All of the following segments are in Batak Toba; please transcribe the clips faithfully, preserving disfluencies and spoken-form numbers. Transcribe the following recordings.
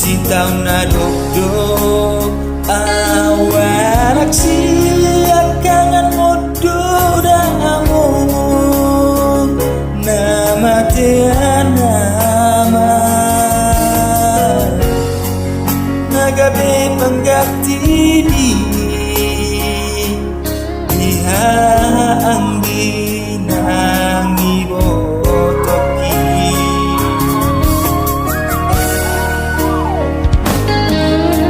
Di taon na dokdok, au anak siangkangan, mondok do hamu, na matean ama, na gabe pangganti di di haha anggi nang ibotoki.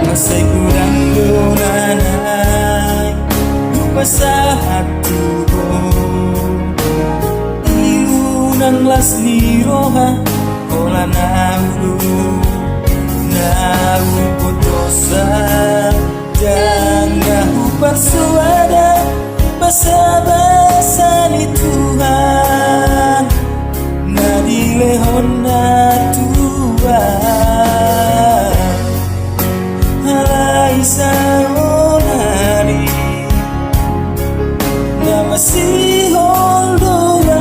Mansai godang do na naeng hupasahat tu ho, i unang las ni roha, holan au do na umbotosa. Ndang na huparsoada basabasa ni Tuhan na dilehonNa tu ahu. Alai saonari na masihol do ahu.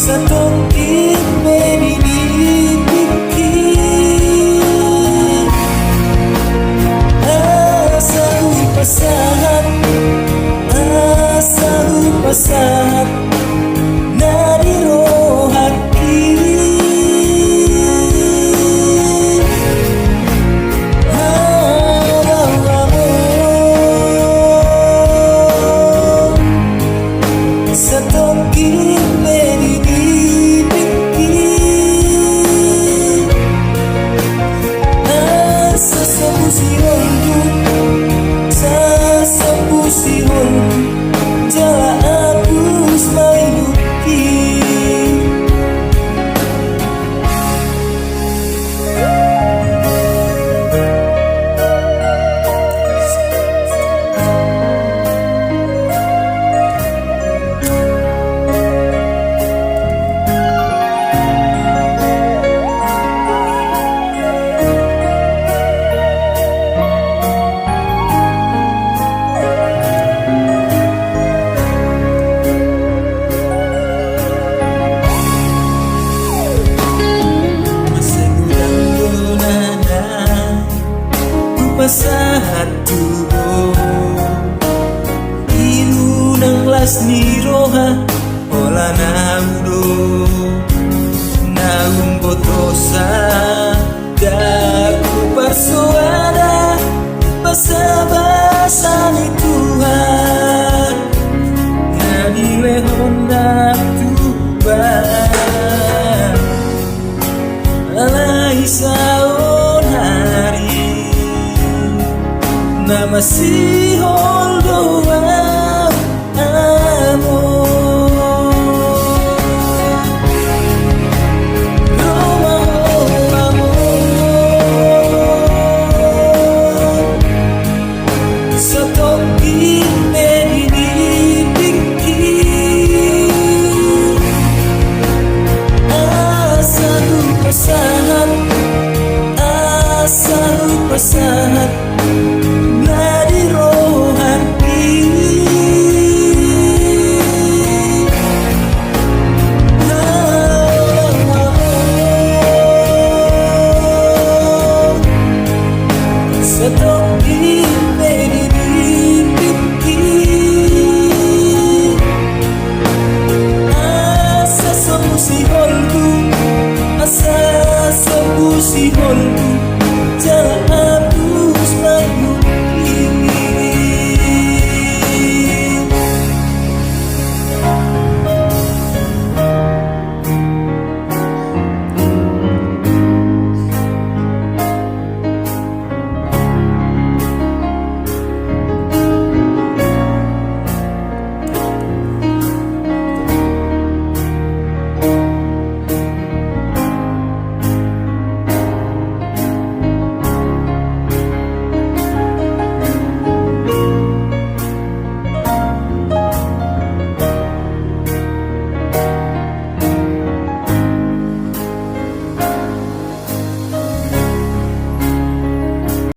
Satongkin be di tingki, asa hupasahat, asa hupasahat na di rohangki. Hau, hau, hau. Satongkin be di tingki, asa so pusiholhu, asa so pusiholhu jala abus ma hidupki. Mansai godang do na naeng hupasahat tu ho, i unang las ni roha, holan au do na umbotosa. Ndang huparsoada basabasa ni Tuhan na dilehonNa tu ahu. Alai saonari na masihol do ahu. Amor, amor, amor. Satongkin be di tingki, asa hupasahat, asa hupasahat na di rohangki. Satu